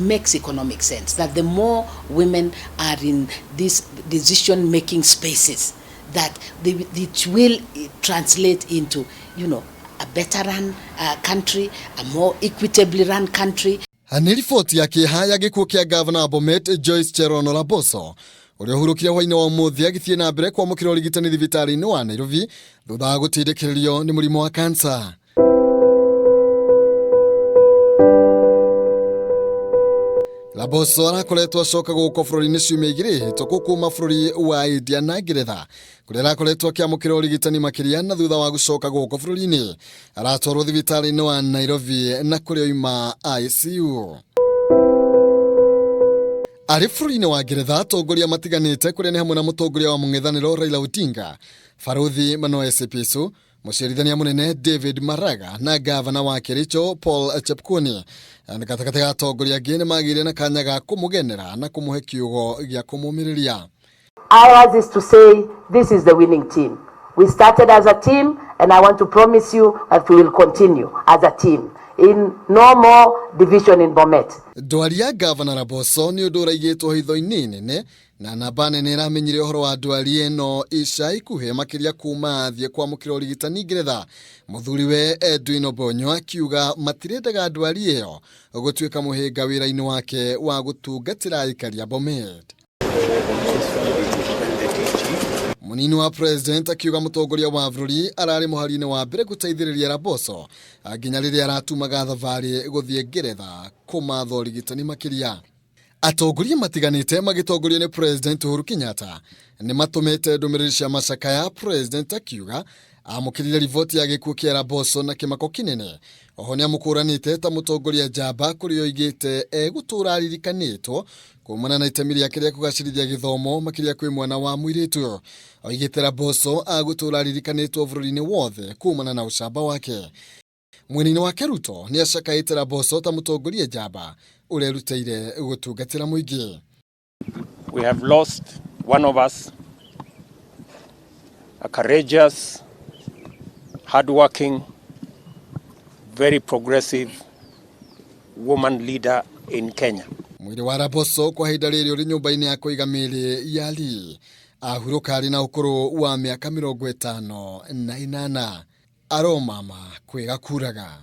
Makes economic sense that the more women are in these decision making spaces, that it will translate into a better run country, a more equitably run country. Nĩ riboti ya kĩeha ya gĩkuũ kĩa gavana wa Bomet Joyce Cherono Laboso, ũrĩa ũhurũkire hwainĩ wa ũmũthĩ agĩthiĩ na mbere kwamũkĩra ũrigitani thibitarĩ-inĩ wa Nairobi thutha wa gũtindĩkĩrĩrio nĩ mũrimũ wa kansa. Laboso arakoretwo acoka gũkũ bũrũri-inĩ ciumia 2 hĩtũku kuma bũrũri wa India na Ngeretha, kũrĩa arakoretwo akĩamũkĩra ũrigitani makĩria, na thutha wa gũcoka gũkũ bũrũri-inĩ aratwarwo thibitarĩ-inĩ wa Nairobi na kũrĩa oima ICU. Arĩ bũrũri-inĩ wa Ngeretha, atongoria matiganĩte, kũrĩa nĩ hamwe na mũtongoria wa mũng'ethanĩro Raila Odinga, Baruthi Manoah Esipisu, mũciarithania mũnene David Maraga na gavana wa Kericho Paul Chepkwony na gatagatĩ ga atongoria angĩ, nĩ magĩire na kanya ga kũmũgenera na kũmũhe kiugo gĩa kũmũmĩrĩria. Ours is to say this is the winning team. We started as a team, and I want to promise you that we will continue as a team. In no more division in Bomet. Ndwari ya gavana Laboso nĩ ũndũ ũraigĩtwo hitho-inĩ nene, na namba nene ĩramenyire ũhoro wa ndwari ĩno ica ikuhĩ, makĩria kuma athiĩ kwamũkĩra ũrigitani Ngeretha. Mũthuriwe Edwin Obonyo akiuga matirendaga ndwari ĩyo gũtuĩka mũhĩnga wĩra-inĩ wake wa gũtungatĩra aikari a Bomet. Munini wa president akiuga mũtongoria wa bũrũri ararĩ mũhari-inĩ wa mbere gũteithĩrĩria Laboso nginya rĩrĩa aratumaga thabarĩ gũthiĩ Ngeretha kũmatha ũrigitani makĩria. Atongoria matiganĩte magĩtongorio nĩ President Uhuru Kenyatta nĩ matũmĩte ndũmĩrĩri cia macakaya. President akiuga amũkĩrire riboti ya gĩkuũ kĩa Laboso na kĩmako kĩnene. Oho nĩ amũkũranĩte ta mũtongoria njamba, kũrĩa oigĩte egũtũra aririkanĩtwo kumana na itemi rĩake rĩa kũgacĩrithia gĩthomo, makĩria kwĩ mwana wa mũirĩtu. Oigĩte Laboso agũtũra aririkanĩtwo bũrũri-inĩ wothe kumana na ũcamba wake. Mwena-inĩ wake, Ruto nĩ acakaĩte Laboso ta mũtongoria njamba ũrerutĩire gũtungatĩra mũingĩ. We have lost one of us, a courageous, hardworking, very progressive woman leader in Kenya. Mwĩrĩ wa Laboso kwa ihinda rĩrĩ ũrĩ nyũmba-inĩ ya kũiga mĩĩrĩ ya Lee. Ahurũka arĩ na ũkũrũ wa mĩaka 58. Aromama kwĩga kuraga.